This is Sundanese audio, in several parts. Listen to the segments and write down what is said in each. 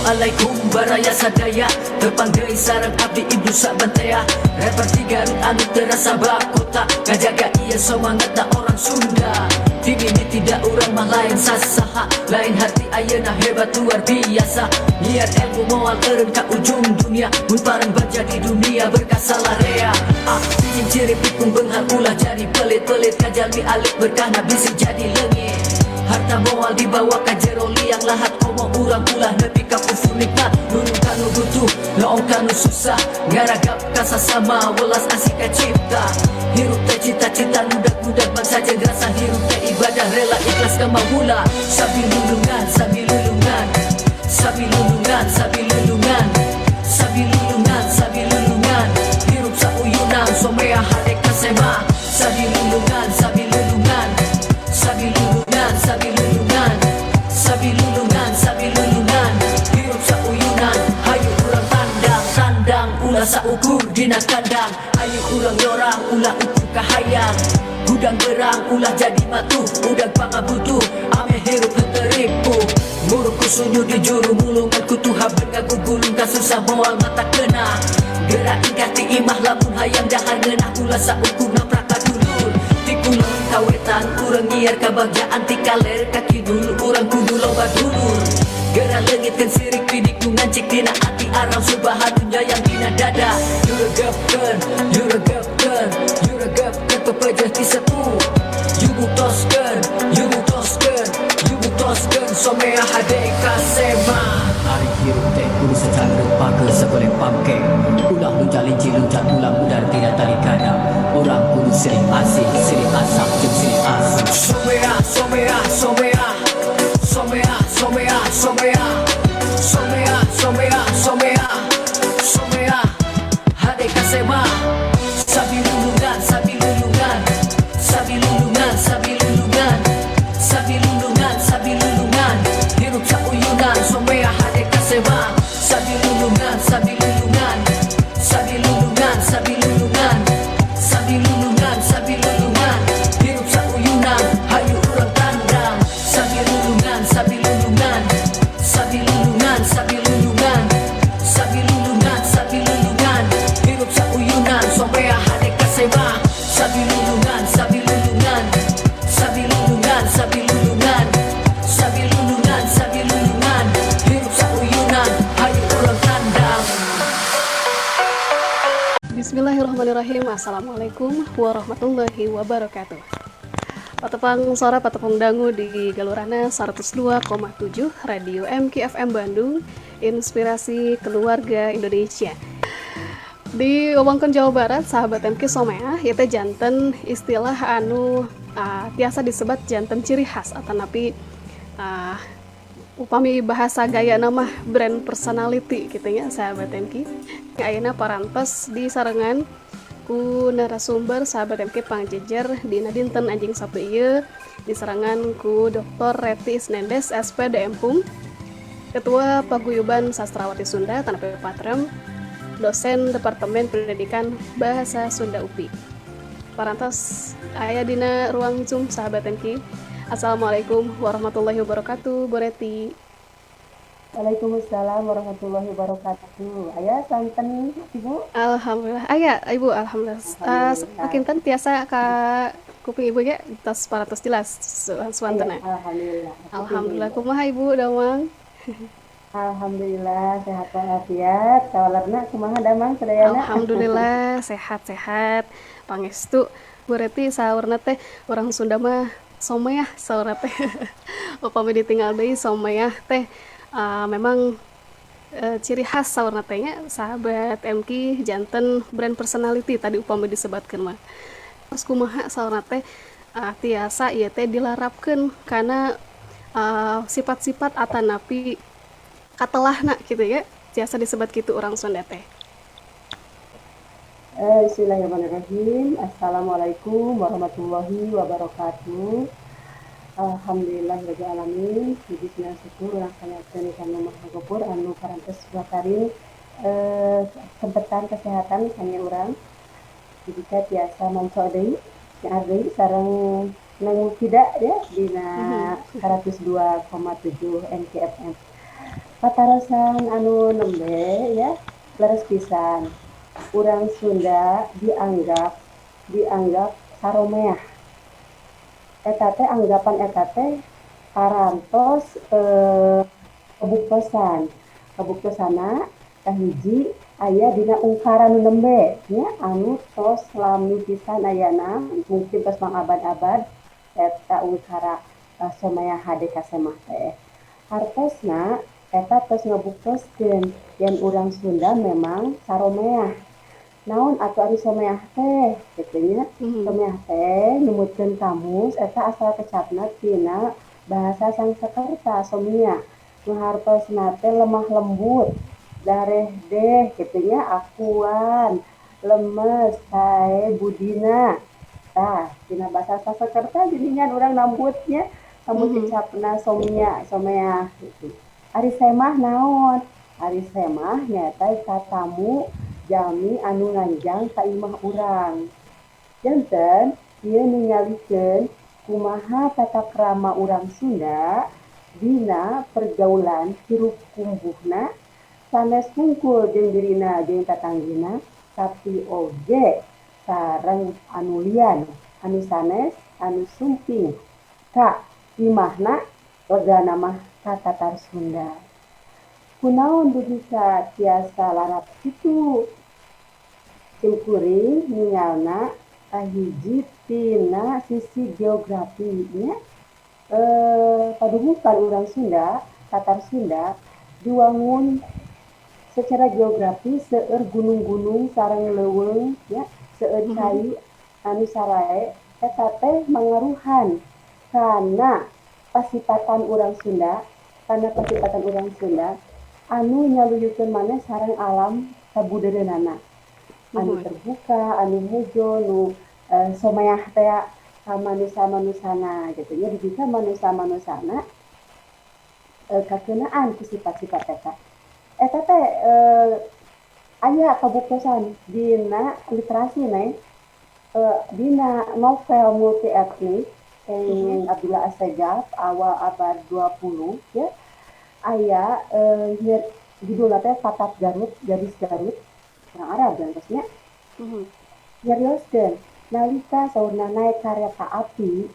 Assalamualaikum baraya sadaya. Tepang deui sareng abdi Ibnu Sabantea, rapper ti Garut anu terasa bakota. Ngajaga ieu semangatna orang Sunda. Tim ini tidak urang mah lain sasaha. Lain hati ayeuna hebat luar biasa. Nyiar ilmu moal eureun ka ujung dunia. Mun pareng baja di dunia berkah salarea. Ah, cicing ciri pikun beunghar ulah jadi pelit-pelit. Kajalmi alik berkahna bisi jadi leungit. Harta moal dibawa ka jero liang lahat. Komo urang ulah nepi ka kufur nikmat. Nulung kanu butuh, noong kanu susah. Ngaragap ka sasama, welas asih ka cipta. Hirup teh cita-cita nudak-nudak bangsa jeung rasa. Hirup teh ibadah rela ikhlas ka maula. Sabi lulungan, sabi lulungan. Sabi lulungan, sabi lulungan. Sabi lulungan, sabi lulungan. Hirup sauyunan, somea hade kasema. Sabi lulungan, sabi lulungan. Sabi lulungan, sabi lulungan. Sabi lulungan, sabi lulungan. Hirup sauyunan, hayu urang tandang, tandang. Ulah saukur dina kandang. Hayu urang yorang, ulah ukur kahayang. Hudang berang, ulah jadi matuh. Udag pangabutuh, ame hirup henteu ripuh. Muruk ku sunyu di juru mulungan kutu haben ngagugulung kasusah moal mata kena. Gerak ingkah ti imah lamun hayang dahar ngeunah ulah saukur naprak ka dulur. Ti kulon ka wetan urang nyiar kabagjaan, ti kaler ka kidul urang kudu loba dulur. Geura leungitkeun sirik pidik nu ngancik dina ati aram subahanu nyayang dina dada. Yuregepkeun, yuregepkeun, yuregepkeun pepejeh ti sepuh. Yubuktoskeun, yubuktoskeun, yubuktoskeun somea hade kasema. Ari hirup teh kudu sacangreut pake sagoreng pangkeng. Ulah luncat linci luncat ulang udar tina tali kadang. Urang kudu silih asih, silih asah jeung silih asuh. Somea, somea, somea. Somea, somea, somea. Somea, somea, somea. Somea hade kasema. Sabi lulungan, sabi lulungan. Sabi lulungan, sabi lulungan. Sabi lulungan, sabi lulungan. Hirup sauyunan, somea hade kasema. Sabi lulungan, sabi lulungan. Sabi lulungan, sabi lulungan. Sabi lulungan, sabi lulungan. Hirup sauyunan, hayu urang tandang. Sabi lulungan, sabi lulungan. Sabi lulungan, sabi lulungan. Sabi lulungan, sabi lulungan. Hirup sauyunan, somea hade kasema. Sabi lulungan, sabi lulungan. Sabi lulungan, sabi lulungan. Sabi lulungan, sabi lulungan. Hirup sauyunan, hayu urang tandang. Bismillahirrahmanirrahim. Assalamualaikum warahmatullahi wabarakatuh. Patepang sora, patepang dangu di Galurana 102,7 Radio MKFM Bandung, inspirasi keluarga Indonesia. Di wewengkon Jawa Barat, sahabat MK, someah itu janten istilah anu tiasa disebut janten ciri khas atau napi upami bahasa gaya nama brand personality gitu ya, sahabat MK. Ayeuna parantos disarengan ku narasumber, sahabat MK, pangjejer dina dinten anjing Sabtu ieu disarengan ku Dr. Reti Isnendes SPD M.Hum, Ketua Paguyuban Sastrawati Sunda Tanah Patrem, dosen Departemen Pendidikan Bahasa Sunda UPI. Parantos aya dina ruang Zoom, sahabat MK. Assalamualaikum warahmatullahi wabarakatuh, Bu Reti. Waalaikumsalam warahmatullahi wabarakatuh. Aya sonten, Ibu? Alhamdulillah. Aya, Ibu, alhamdulillah. Alhamdulillah. Sakinten tiasa ka kuping Ibu ge tos parantos jelas Aya, suantena. Alhamdulillah. Alhamdulillah. Kumaha Ibu damang? Alhamdulillah sehat walafiat. Kawalerna kumaha damang sadayana? Alhamdulillah sehat-sehat. Pangestu, Bu Reti, saurna teh urang Sunda mah someah saurna teh. Upami ditinggal deui someah teh memang ciri khas saurna teh nya, sahabat MK, janten brand personality tadi upami disebatkeun mah. Terus kumaha saurna teh tiasa ieu teh dilarapkeun kana sifat-sifat atanapi katelahna gitu ya, tiasa disebut gitu orang Sunda teh? Bismillahirrahmanirrahim. Assalamualaikum warahmatullahi wabarakatuh. Alhamdulillahirabbil alamin. Puji dan syukur urang panjatkeun ka Nu Maha Gopur anu parantos matarin kesempetan kesehatan kangge urang. Jika tiasa manco deui, nyaar deui sareng Neng Fida ya dina 102,7 MKFM. Patarosan anu nembe ya, leres pisan. Urang Sunda dianggap dianggap saromeah. Eta teh anggapan eta teh parantos kabuktosan. Kabuktosana kahiji aya dina ungkara nu nembe nya, anu tos lami pisan ayana, mungkin tos mangabad-abad eta ungkara someah hade kasemah teh. Hartosna eta tos ngabuktoskeun yen urang Sunda memang saromeah. Naon atuh ari someah teh kitu nya? Someah teh numutkeun kamus eta asal kecapna tina bahasa Sangsekerta somia. Nu hartosna teh lemah lembut, dareh deh kitu nya, akuan, lemes, sae budina. Tah, tina bahasa Sangsekerta geuningan urang nambutnya, nambut kecapna somia, someah gitu. Ari semah naon? Ari semah nyaeta tatamu jalmi anu nganjang ka imah urang. Janten ieu ningalikeun kumaha tata krama urang Sunda dina pergaulan hirup kumbuhna sanes hungkul jeung dirina jeung tatanggina, tapi oge sareng anu lian, anu sanes, anu sumping ka imahna, legana mah ka Tatar Sunda. Kunaon dugi ka tiasa larap kitu? Simkuring ningalna kahiji tina sisi geografi nya, padumukan urang Sunda, Tatar Sunda diwangun secara geografi seueur gunung-gunung sareng leuweung nya, seueur cai anu sarae, eta teh mangaruhan kana pasipatan urang Sunda, kana pasipatan urang Sunda anu nyaluyukeun maneh sareng alam kabudeureunana anu terbuka, anu hejo, nu someah teh ka manusa-manusana gitu nya, dugi ka manusa-manusana kakeunaan ku sifat-sifat eta. Eta teh aya kabuktosan dina literasi, Neng, dina novel multietnik kenging Abdullah Assegaf awal abad 20 ya, aya judulna teh Fatat Garut, Gadis Garut, orang Arab gantosnya. Nyarioskeun nalika saurna naek kareta api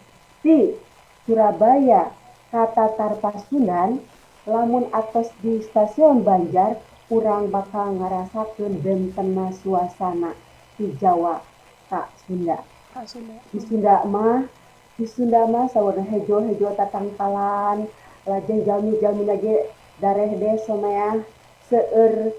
ti Surabaya ka Tatar Pasundan, lamun atos di stasiun Banjar urang bakal ngarasakeun bentena suasana ti Jawa ka Sunda. Ka Sunda. Di Sunda mah saurna hejo-hejo tatangkalan, lajeng jalmi-jalmina ge dareh someah, seueur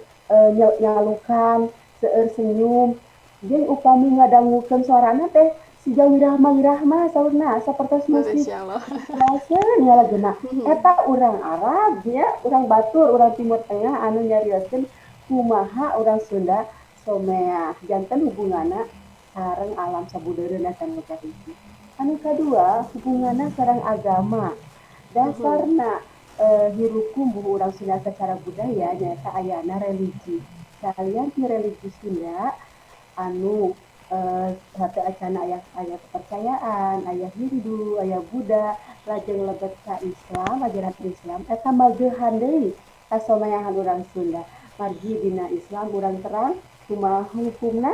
nyalukan, seueur senyum, jeung upami ngadangukeun suarana teh siga wirahma-wirahma saurna, sapertos musik. Masya Allah. Raseun ngalagena. Eta urang Arab nya, urang batur, urang Timur Tengah anu nyarioskeun kumaha urang Sunda someah. Janten hubunganna sareng alam sabudeureun eta nu kahiji. Anu kadua hubunganna sareng agama. Dasarna hirup kumbuh urang Sunda secara budaya nyaeta ayana religi. Salian ti religi Sunda anu sateuacana aya aya kepercayaan, aya Hindu, aya Buddha, lajeng lebet ka Islam, ajaran Islam eta mageuhan deui kasomeahan urang Sunda. Margi dina Islam urang terang kumaha hukumna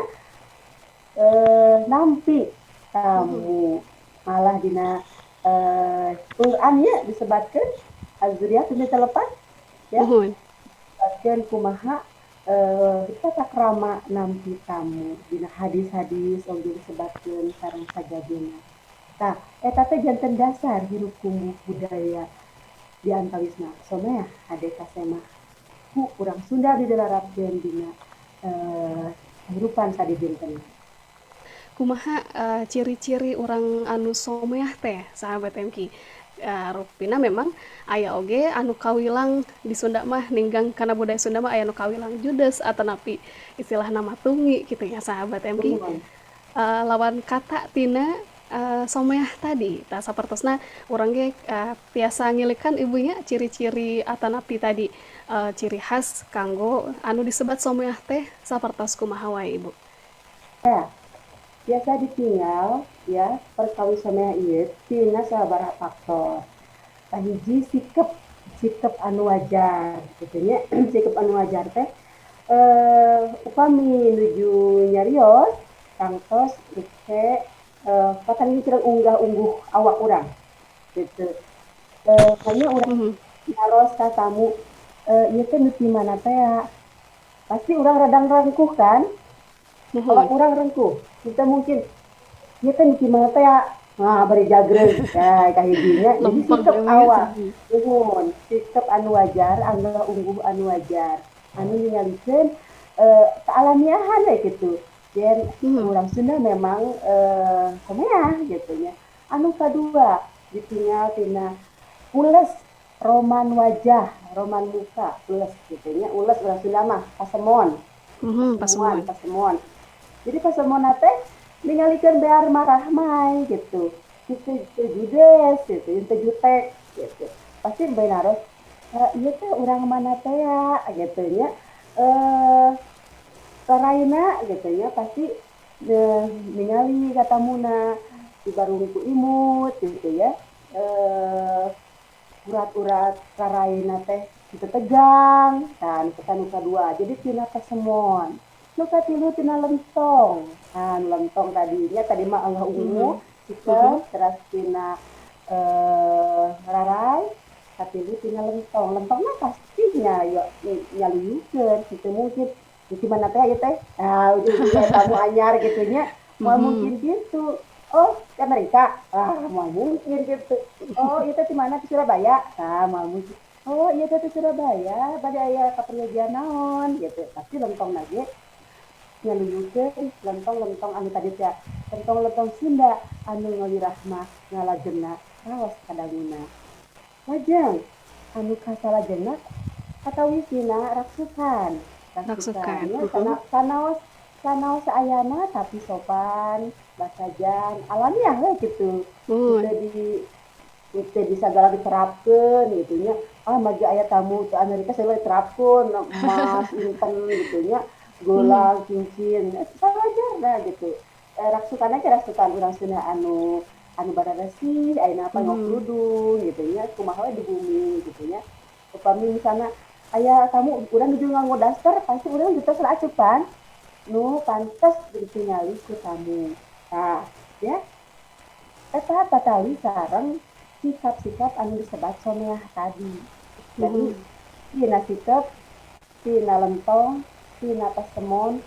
nampi tamu. Malah dina Quran ya disebatkeun Az-Dzuriyat teu telepat ya. Disebatkeun kumaha tata krama nampi tamu, dina hadis-hadis oge disebatkeun sareng sajabina. Tah, eta teh janten dasar hirup kumbuh budaya di antawisna someah hade kasemah ku urang Sunda didalarapkeun dina kehidupan sadidinten. Kumaha ciri-ciri urang anu someah teh, sahabat MK? Rupina memang aya oge anu kawilang di Sunda mah, ninggang kana budaya Sunda mah aya nu kawilang judes atanapi istilah nama tungi gitu ya, sahabat MK. Lawan kata tina someah tadi, tah sapertosna urang ge tiasa ngilikan ibunya ciri-ciri atanapi tadi ciri khas kanggo anu disebat someah teh sapertos kumaha wae, Ibu? Ya, biasa ditinggal ya perkawis someah ieu tina sababaraha faktor. Kahiji sikep, Sikap anu wajar gitu nya. Sikap anu wajar teh upami nuju nyarios tangtos ike patang cireng unggah-ungguh awak urang gitu. Hanya urang nyaros ka tamu, ieu teh nu ti mana teh ya? Pasti urang radang rengkuh kan? Awak urang rengkuh. Kita mungkin ieu teh nu ti mana teh ya? Nah, bari jagreng. Nah, kahijinya. Jadi sikap awak. Nuhun, sikap anu wajar, unggah ungguh anu wajar. Anu ningalikeun kealamiahan we gitu. Yen urang Sunda memang someah gitu nya. Anu kadua ditinggal tina ules roman wajah, roman muka, ules gitu nya. Ules urang Sunda mah pasemon. Pasemon, pasemon. Jadi pasemon teh ningalikeun bear marahmai gitu. Kitu teu judes gitu, teu jutek gitu. Pasti bae naros, ieu teh urang mana teh ya gitu nya. Karaina gitu nya pasti ningali katamuna dibarung ku imut gitu ya. Urat-urat karaina teh teu tegang kan kita nu kadua. Jadi tina pasemon. Nu katilu tina lentong. Nah, lentong tadinya tadi mah unggah unguh sikap teras tina rarai katilu tina lentong. Lentong mah pastinya nyaluyukeun gitu mungkin di mana teh ieu teh. Nah, ujung-ujungnya tamu anyar gitu nya. Moal mungkin gitu. Oh, ke Amerika. Ah, moal mungkin gitu. Oh, ieu teh di mana di Surabaya? Ah, moal mungkin. Oh, ieu teh di Surabaya, bade aya kaperyogian naon gitu. Pasti lentong ge nyaluyukeun lentong-lentong anu tadi teh, lentong-lentong Sunda anu ngawirahmah ngalajengna raos kadanguna. Lajeng anu kasalajengna katawisina raksukan. Raksukan. Ya, sanaos saayana tapi sopan, basajan, alamiah we gitu. Teu di sagala diterapkeun gitu nya. Ah, maju aya tamu ke Amerika segala diterapkeun, emas, inten gitu nya. Gelang, cincin, sawajarna gitu. Raksukanna ge raksukan urang Sunda anu bararesih, ayeuna apa ngokrudung gitu nya, kumaha we di bumi gitu nya. Upami misalna aya tamu urang nuju nganggo daster, pasti urang ditos acupan nu pantes ditingali ku tamu. Nah, ya. Eta patali sareng sikap-sikap anu disebat someah tadi. Jadi tina sikap, tina lentong, tina pasemon,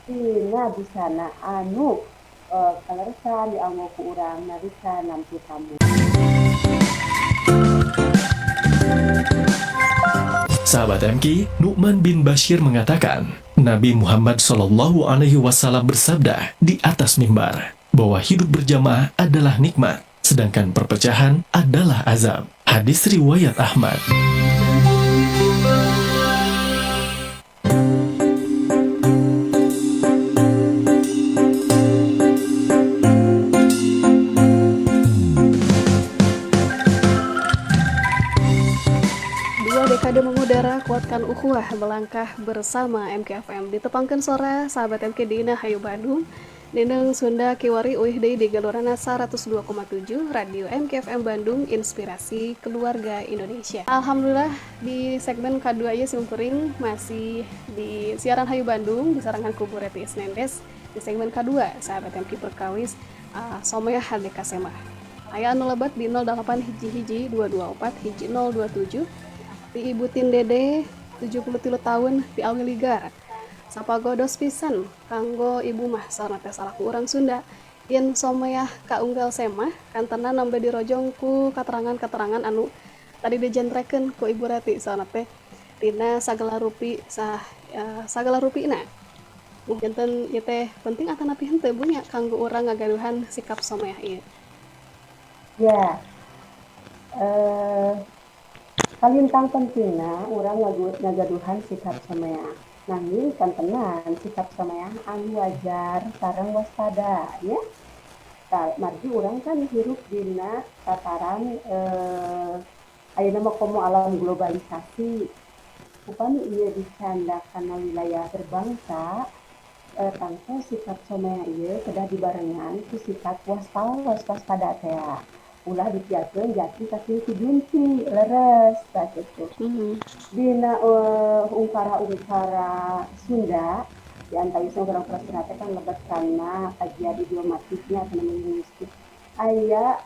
tina busana anu kaleresan dianggo ku urang nalika nampi tamu. Sahabat MK, Nu'man bin Bashir mengatakan, Nabi Muhammad SAW bersabda di atas mimbar bahwa hidup berjamaah adalah nikmat, sedangkan perpecahan adalah azab. Hadis riwayat Ahmad. Dekade mengudara, kuatkan ukhuwah melangkah bersama MKFM. Ditepangkan sore sahabat MK Dina Hayu Bandung. Nindeng Sunda Kiwari uih deui di galurana 102,7 Radio MKFM Bandung, inspirasi keluarga Indonesia. Alhamdulillah di segmen K2 ieu simkuring masih di siaran Hayu Bandung disarangan ku Bu Reti Isnendes di segmen K2 sahabat MK perkawis someah HDK Semah. Aya anu lebat di 08 1 1 224 1027 di Ibu Tin Dede 73 tahun di Awiligar. Sapagodos pisan kanggo ibu mah sarana teh salaku urang Sunda yen someah kaunggal semah kantena nembe dirojong ku katerangan-katerangan anu tadi dijentrekeun ku Ibu Reti sarana teh tina sagala rupi sagala rupina. Janten ieu teh penting atanapi henteu Bu nya kanggo urang ngagaduhan sikap someah ieu. Ya. Kalintang pentingna urang ngagaduhan sikap someah. Nanging kantenan sikap someah anu wajar sareng waspada ya. Margi urang kan hirup dina tataran ayeuna mah komo alam globalisasi. Upami ieu dicanda kana wilayah berbangsa, tangto sikap someah ieu kedah dibarengan ku sikap waspada teh. Ulah dipiarkeun jati kasilih ku junti, leres tah kitu. Dina ungkara-ungkara Sunda, di antawisna ungkara-ungkara Sunda teh kan lebet kana kajian idiomatiknya atau linguistik. Aya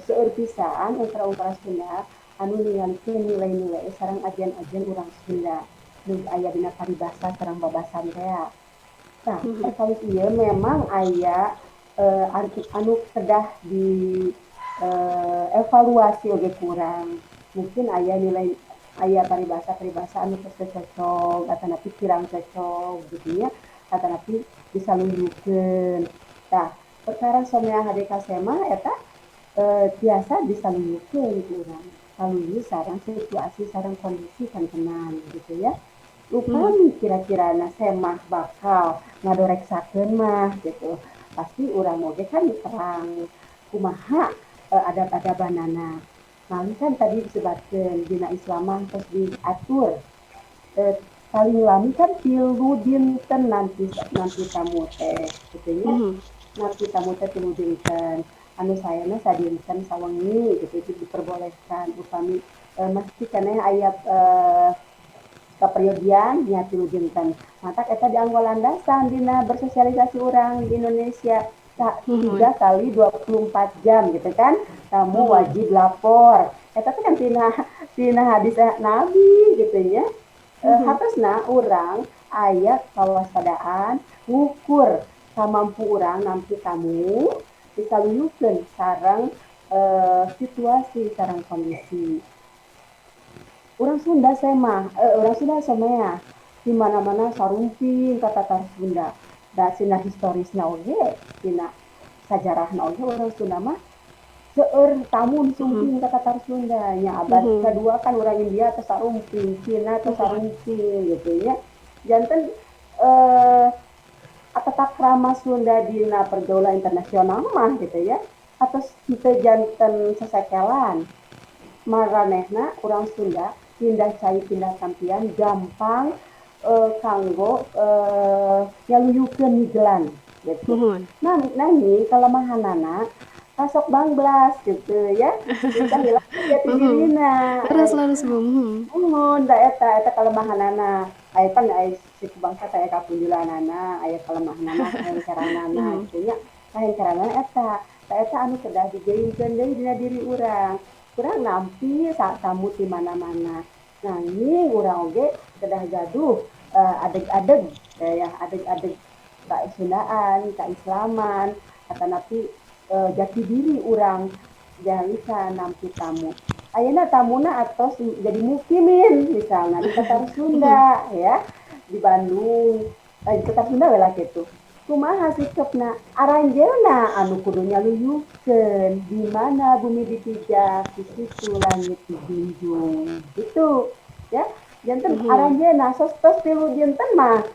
seueur pisan ungkara-ungkara Sunda anu ningalikeun nilai-nilai sareng ajian-ajian urang Sunda nu aya dina paribasa sareng babasan tea. Nah, perkawis ieu memang aya anu kedah di evaluasi oge kurang. Mungkin aya nilai, aya paribasa-paribasa anu tos teu cocok atanapi kirang cocok gitu nya, atanapi disaluyukeun. Tah, perkara someah hade ka semah eta tiasa disaluyukeun ku urang. Saluyu sareng situasi sareng kondisi kantenan gitu ya. Upami kira-kirana semah bakal ngadoreksakeun mah gitu, pasti urang oge kan terang kumaha adab-adabanana. Malih kan tadi disebatkeun dina Islam mah tos diatur paling lami kan 3 dinten nanti nanti tamu teh gitu nya. Nanti tamu teh 3 dinten. Anu saena sadinten sawengi gitu, itu diperbolehkan upami masih keneh aya kaperyogian nya 3 dinten. Matak eta dianggo landasan dina bersosialisasi urang di Indonesia. 3 kali 24 jam gitu kan, kamu wajib lapor. Eta teh kan tina hadis Nabi gitu nya. Hartosna urang aya kawaspadaan ngukur kamampu urang nampi tamu disaluyukeun sareng situasi sareng kondisi. Urang Sunda semah, urang Sunda someah di mana-mana sarumping ka tatar Sunda. Da sina historisna oge, tina sajarahna oge urang Sunda mah seueur tamu disumping ka tatar Sunda nya. Abad kedua kan urang India tos sarumping, Cina tos sarumping gitu nya. Janten tata krama Sunda dina pergaulan internasional mah gitu ya, atos teu janten sesekelan. Maranehna urang Sunda pindah cai pindah tampian gampang kanggo nyaluyukeun migelan gitu. Nah, nanging kelemahanana pasok bangblas gitu ya. Bisa hilang jati dirina. Terus leres Bu. Muhun da eta kelemahanana. Aya pan aya siku bangsa teh aya kapunjulanana, aya kelemahanana, kahengkeranana gitu nya. Kahengkeranana eta, ta eta anu kedah digeungkeun deui dina diri urang. Urang nampi tamu ti mana-mana. Nanging urang oge kedah gaduh adeg-adeg ya, adeg-adeg kaisundaan, kaislaman, atanapi jati diri urang jalika nampi tamu. Ayeuna tamuna atos jadi mukimin misalnya di Tatar Sunda ya, di Bandung, di Tatar Sunda we lah kitu. Kumaha sikepna aranjeuna anu kudu nyaluyukeun di mana bumi dipijak di situ langit dijunjung gitu ya. Janten aranjeuna tos 3 dinten mah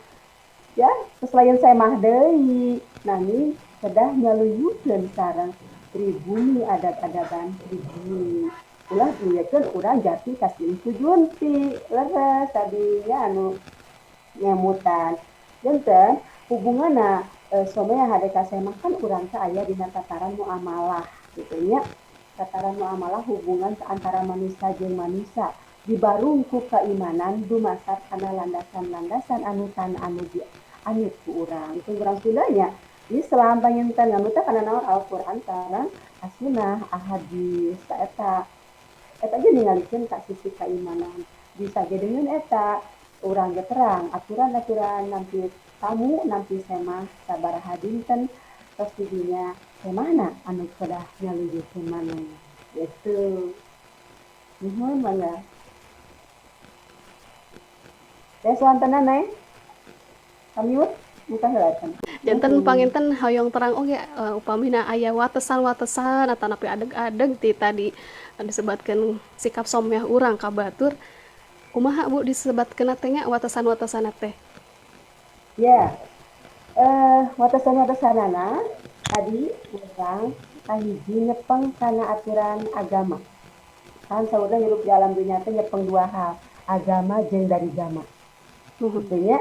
ya, tos lain semah deui. Nanging kedah nyaluyukeun sareng pribumi adab-adaban pribumi. Ulah dieukeun urang jati kasilih ku junti leres tadinya anu nyemutan. Janten hubunganna someah hade ka semah kan urang teh aya dina tataran muamalah gitu nya. Tataran muamalah hubungan antara manusia jeung manusia dibarung ku keimanan dumasar kana landasan-landasan anutan anu dianut ku urang. Itu urang Sunda nya Islam panginten nganut teh kana naon Al-Qur'an sareng As-Sunnah, ahadis ta eta. Eta ge ningalikeun ka sisi keimanan. Bisa ge deungeun eta urang ge terang aturan-aturan nampi tamu nampi semah sabaraha dinten tos didinya semahna anu kedah nyaluyukeun maneh gitu. Nuhun mangga. Teh soantenna Neng. Pamiut muka heula can. Janten panginten hoyong terang oge upamina aya watesan-watesan atanapi adeg-adeg ti tadi disebatkeun sikap someah urang ka batur. Kumaha Bu disebatkeun teh nya watesan-watesanna teh? Ya, watesan-watesanana tadi urang kahiji nyepeng kana aturan agama. Kan saurna hirup di alam dunia teh nyepeng dua hal, agama jeung dari gama. Gitu nya.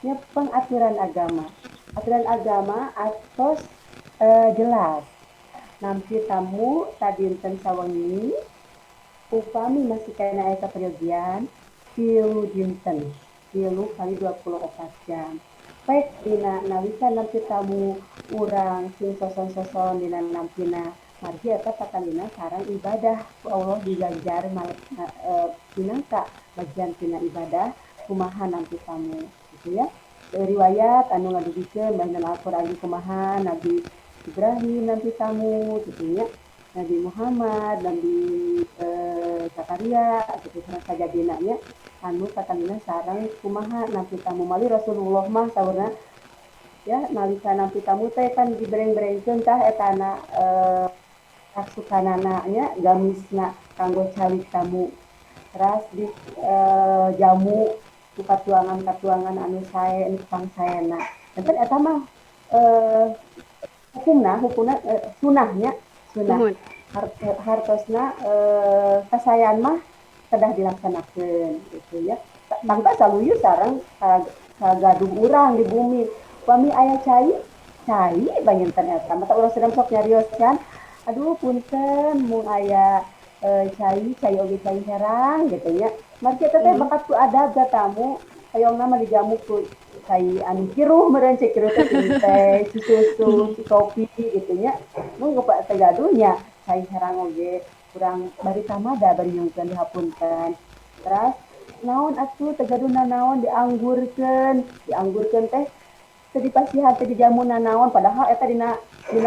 Nyepeng aturan agama. Aturan agama atos jelas. Nampi tamu sadinten sawengi upami masih keneh aya kaperyogian 3 dinten, 3 kali 24 jam. Pek dina nalika nampi tamu urang sing soson-soson dina nampina, margi eta patalina sareng ibadah ku Allah diganjar minangka bagian tina ibadah kumaha nampi tamu gitu ya. Riwayat anu ngadugikeun baheula Al-Qur'an kumaha Nabi Ibrahim nampi tamu gitu nya, Nabi Muhammad, Nabi Zakaria gitu sareng sajadina nya anu katalina sareng kumaha nampi tamu. Mali Rasulullah mah saurna ya nalika nampi tamu teh kan dibereng-berengkeun tah etana kasukanana nya gamisna kanggo calik tamu, teras di jamu ku katuangan-katuangan anu sae anu pangsaena. Enten eta mah hukumna sunahnya sunah hartosna kasayan mah kedah dilaksanakeun gitu ya. Mangga saluyu sareng kagaduh urang di bumi. Upami aya cai, cai banginten eta. Mata urang sedang sok nyarios kan. Aduh punten mung aya cai, cai oge cai herang gitu nya. Margi eta teh bakat ku adab ka tamu, hoyongna mah dijamu ku cai anu kiruh meureun cai kiruh teh teh, susu, kopi gitu nya. Mung bapak teh gaduhnya cai herang oge kurang bari tamada bari nyungkeun dihapunten. Teras naon atuh teh gaduh nanaon dianggurkeun, dianggurkeun teh teu dipasihan teh dijamu nanaon padahal eta dina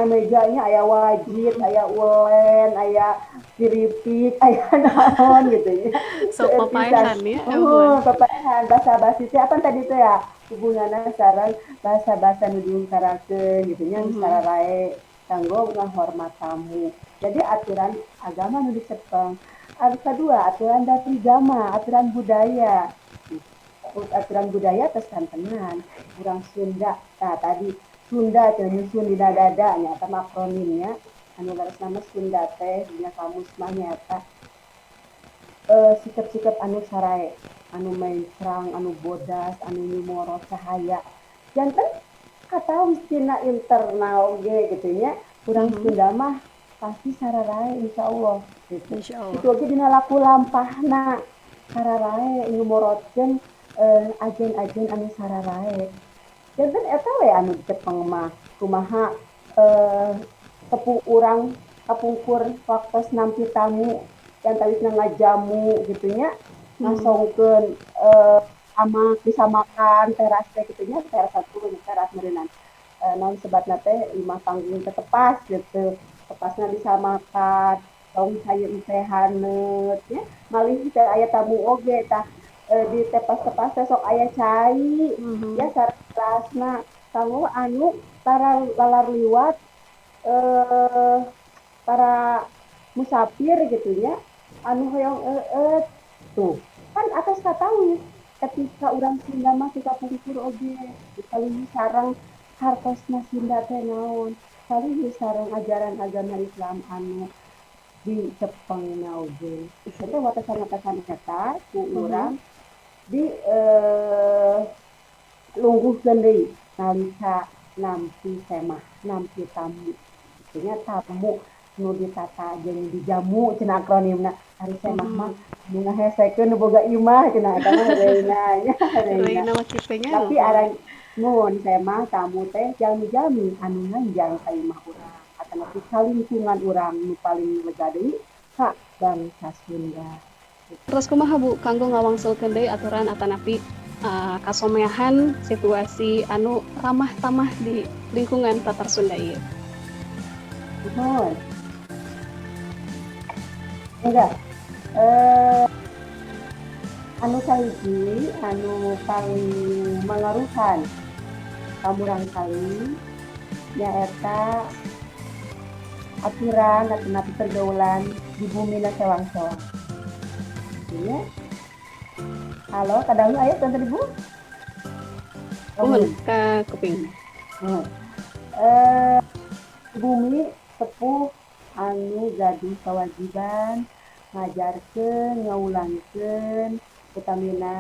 mejanya aya wajit, aya ulen, aya kiripik, aya naon gitu ya. So papaehan ya. Oh, papaehan basa-basi teh apa tadi teh ya? Hubunganna sareng bahasa-bahasa nu diungkarakeun gitu nya sararae kanggo ngahormat tamu. Jadi aturan agama nu dicepeng. Anu kadua aturan dari agama, aturan budaya. Aturan budaya tos kantenan urang Sunda. Tah tadi Sunda teh nyusun dina dada nya eta mah akronimnya anu leresna mah Sunda teh dina kamus mah nyaeta sikap-sikap anu sarae, anu mencrang, anu bodas, anu nyumoro cahaya. Janten katawis tina internal oge gitu nya urang Sunda mah pasti sararae insyaallah gitu. Insyaallah. Itu oge dina laku lampahna sararae nyumorotkeun ajen-ajen anu sararae. Janten eta we anu dicepeng mah kumaha tepu urang kapungkur waktos nampi tamu yang tawisna ngajamu gitu nya ngasongkeun amak disamakan teras teh gitu nya, teras satu teras meureunan naon sebatna teh imah panggung teh tepas gitu, tepasna disamakan tong cai teh haneut nya malih teh aya tamu oge tah di tepas-tepas teh sok aya cai ya sareng rasna kanggo anu para lalar liwat para musafir gitu nya anu hoyong eueut tuh kan atas katawis ketika urang Sunda mah kapungkur oge dipaluhi sareng hartosna Sunda teh naon paluhi sareng ajaran agama Islam anu dicepengna oge eta watesan-watesan eta ku urang di lungguhkeun deui nalika nampi semah nampi tamu artinya tamu nu ditata jeung dijamu cenah akronimna ari semah mah nu ngahesekeun nu boga imah cenah eta mah reuna nya reuna mah kitu nya. Tapi arang mun semah tamu teh jami-jami anu nganjang ka imah urang atanapi ka lingkungan urang nu paling lega deui ka bangsa Sunda. Terus kumaha Bu kanggo ngawangsulkeun deui aturan atanapi kasomeahan situasi anu ramah tamah di lingkungan Tatar Sunda ieu? Nuhun. Enggak. Anu kahiji anu paling mangaruhan ka murangkalih nyaeta aturan atanapi pergaulan di bumi na sewang-sewang. Ya. Halo, kadang aya tante Ibu? Nuhun ka kuping. Bumi sepuh anu gaduh kewajiban ngajarkeun, ngawulangkeun utamina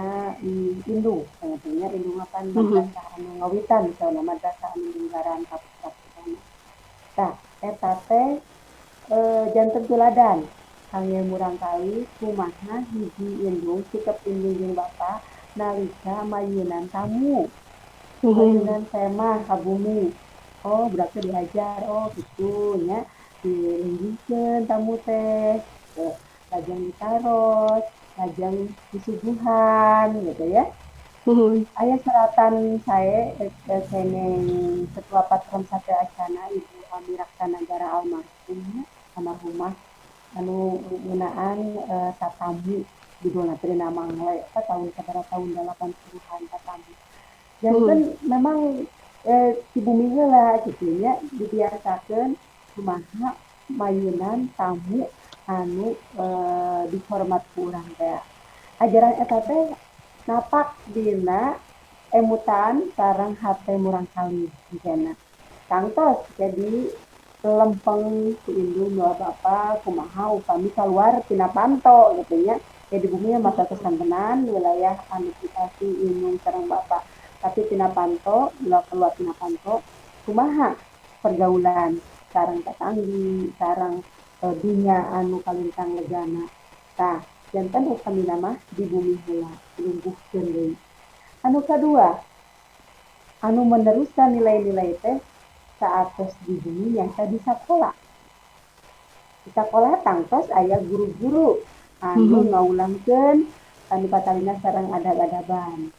indung, sapertina indung apan madrasah anu ngawitan misalna madrasah anu linggaran kaputra-putrana. Tah eta teh Janten tuladan kangge murangkalih kumaha hiji indung, sikap indung jeung bapa nalika mayunan tamu, mayunan semah ka bumi. Oh, berarti diajar, oh kitu nya, dilinggihkeun tamu teh, teu lajeng ditaros, lajeng disuguhan gitu ya. Aya seratan sae kenging Ketua Patron Satya Wacana Ibu Ami Raksanagara almarhum almarhumah anu ngeunaan tatamu, judulna teh dina Mangle eta tahun sabaraha, tahun 80-an tatamu. Janten memang ti bumi heula kitu nya dibiasakeun kumaha mayunan tamu anu dihormat ku urang tea. Ajaran eta teh napak dina emutan sareng hate murangkalih engkena. Tangtos jadi lempeng ku indung bawa bapa kumaha upami kaluar tina panto gitu nya. Ya di bumi mah kesantenan wilayah anu dipasi indung sareng bapa. Tapi tina panto, ulah keluar tina panto kumaha pergaulan sareng tatanggi, sareng dunya anu kalintang legana. Tah, janten upamina mah di bumi heula dilungguhkeun deui. Anu kadua, anu meneruskan nilai-nilai teh saatos di bumi nyaeta di sakola. Di sakola tangtos aya guru-guru anu ngawulangkeun anu patalina sareng adab-adaban.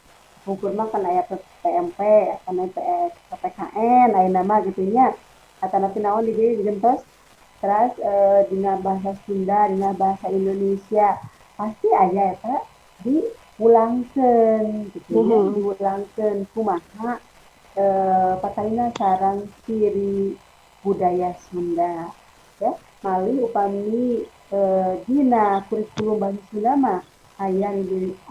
Pungkur mah kan aya PMP, kana PS, PPKN ayeuna mah kitu nya. Atanapi naon di dieu digentos teras dina bahasa Sunda, dina bahasa Indonesia pasti aya eta diwulangkeun kitu nya, diwulangkeun kumaha patalina sareng ciri budaya Sunda ya. Malih upami dina kurikulum bahasa Sunda mah aya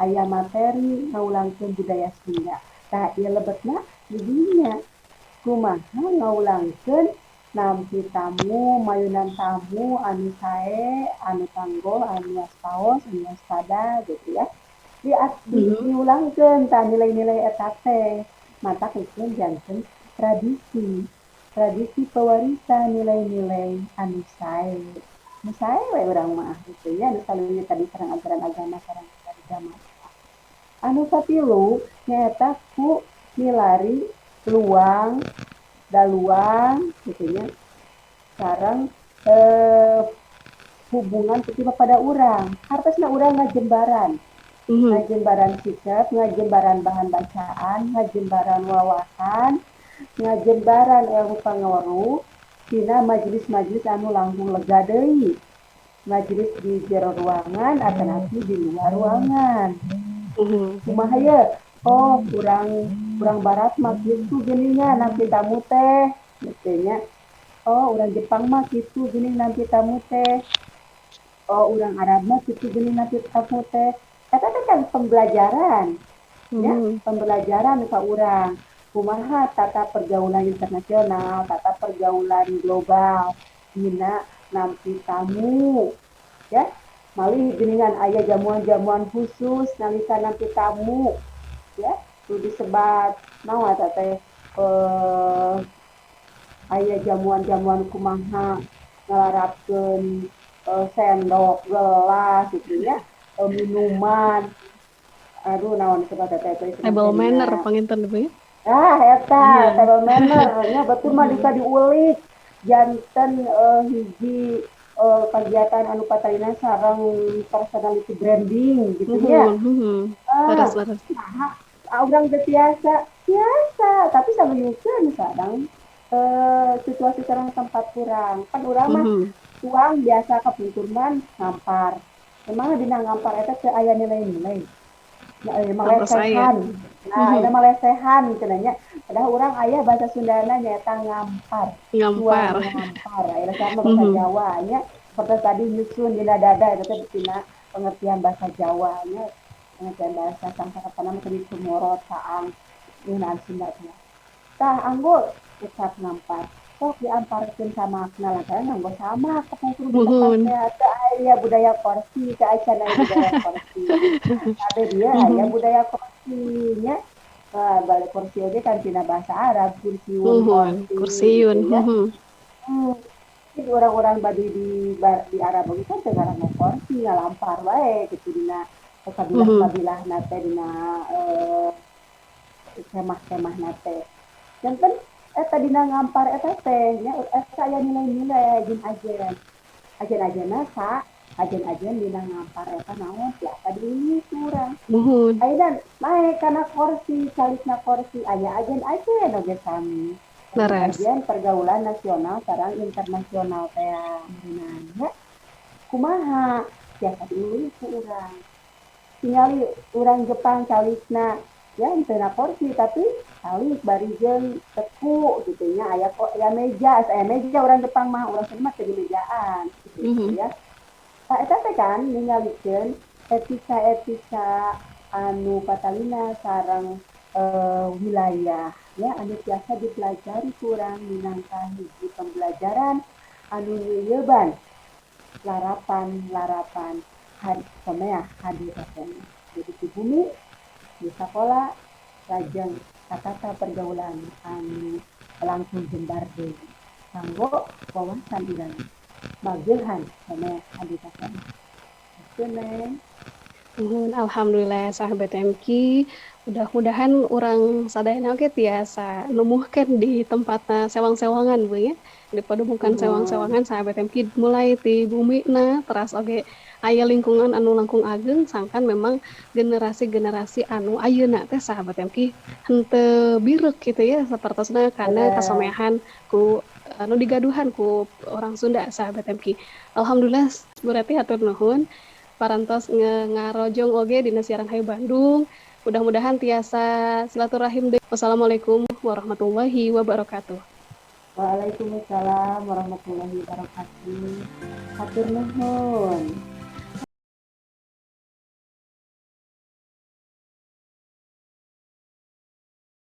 aya materi ngawulangkeun budaya Sunda. Tah, ieu lebetna di dinya kumaha ngawulangkeun nampi tamu, mayunan tamu anu sae, anu tanggoh, anu waspaos, anu waspada gitu ya. Di, diulangkeun tah nilai-nilai eta teh. Matak itu janten tradisi, tradisi pewarisan nilai-nilai anu sae. Nu sae we urang mah gitu ya, nu saluyu tadi sareng ajaran agama sareng agama. Anu katilu nyaeta ku milari luang daluang gitu nya sareng hubungan pada urang. Hartosna urang ngajembaran. Ngajembaran sikap, ngajembaran bahan bacaan, ngajembaran wawasan, ngajembaran ilmu pangaweruh dina majelis-majelis anu langkung lega deui. Majelis di jero ruangan atanapi di luar ruangan. Kumaha ye? Oh, urang urang barat mah kitu geuningan nampi tamu teh gitu nya. Oh, urang Jepang mah kitu geuning nampi tamu teh. Oh, urang Arab mah kitu geuning nampi tamu teh. Eta teh kan pembelajaran ya, pembelajaran ka urang. Kumaha tata pergaulan internasional, tata pergaulan global dina nampi tamu ya. Malih geuningan aya jamuan-jamuan khusus nalika nampi tamu ya, nu disebat naon eta teh aya jamuan-jamuan kumaha ngalarapkeun sendok, gelas gitu ya, minuman. Aduh, naon disebut eta teh? Table manner panginten Bu ya. Ah, eta table manner nya betul mah bisa diulik janten hiji kegiatan anu patalina sareng personality branding gitu ya. Ah, Leres, leres. Nah, urang teu tiasa, tiasa, tapi saluyukeun sareng situasi sareng tempat kurang. Kan urang mah tuang biasa kapungkur mah ngampar. Emang dina ngampar eta teu aya nilai-nilai. Ya, emang lesehan. Nah, eta mah lesehan cenah nya. Padahal urang aya bahasa Sundana nyaeta ngampar. Ngampar. Tuang ngampar. Aya sama bahasa Jawa nya. Seperti tadi nyusun dina dada eta teh dina pengertian bahasa Jawa nya. Pengertian bahasa Sangsakerta mah tadi sumorot saang ngeunaan Sunda teh. Tah, anggo ucap ngampar. Sok diamparkeun samakna lantaran nganggo samak kapungkur di tempat teh teu aya budaya kursi, teu acan aya budaya kursi. Kade dieu aya budaya kursi nya. Wah, balik kursi oge kan tina bahasa Arab, kursiun, Muhun, kursi kursiyun. gitu ya. Jadi orang-orang Baduy di Arab oge kan teu ngaranna korsi, ngalampar wae gitu dina kabilah-kabilahna teh, dina kemah-kemahna teh. Janten eta dina ngampar eta teh nya eta aya nilai-nilai ajen-ajen. Ajen-ajenna sa ajen-ajen dina ngampar eta naon tiasa diulik ku urang. Muhun. Ayeuna naek kana korsi, calikna korsi aya ajen-ajen oge sami. Leres. Ajen pergaulan nasional sareng internasional teh meureunan nya. Kumaha tiasa diulik ku urang. Tingali urang Jepang calikna ya henteu na korsi tapi calik bari jeung teku gitu nya, aya kok aya meja, aya meja urang Jepang mah, urang Sunda mah teu dimejaan gitu ya. Tah eta teh kan ningalikeun etika-etika anu patalina sareng wilayah ya anu tiasa dipelajari ku urang minangka hiji pembelajaran anu nyeuyeban larapan-larapan someah hade kasena. Jadi di bumi, di sakola, lajeng katata pergaulan anu langkung jembar deui kanggo wawasan urang mageuhan someah hade kasena. Kitu, Neng. Nuhun, alhamdulillah sahabat MQ, mudah-mudahan urang sadayana oge tiasa numuhkeun di tempatna sewang-sewangan Bu nya. Di padumungan sewang-sewangan sahabat MQ mulai ti bumina teras oge aya lingkungan anu langkung ageng, sangkan memang generasi-generasi anu ayeuna teh sahabat MQ henteu birek gitu ya sapertosna kana kasomeahan ku anu digaduhan ku orang Sunda sahabat MQ. Alhamdulillah berarti hatur nuhun parantos ngarojong oge dina siaran Hayu Bandung. Mudah-mudahan tiasa silaturahim deui. Wassalamualaikum warahmatullahi wabarakatuh. Waalaikumsalam warahmatullahi wabarakatuh. Hatur nuhun.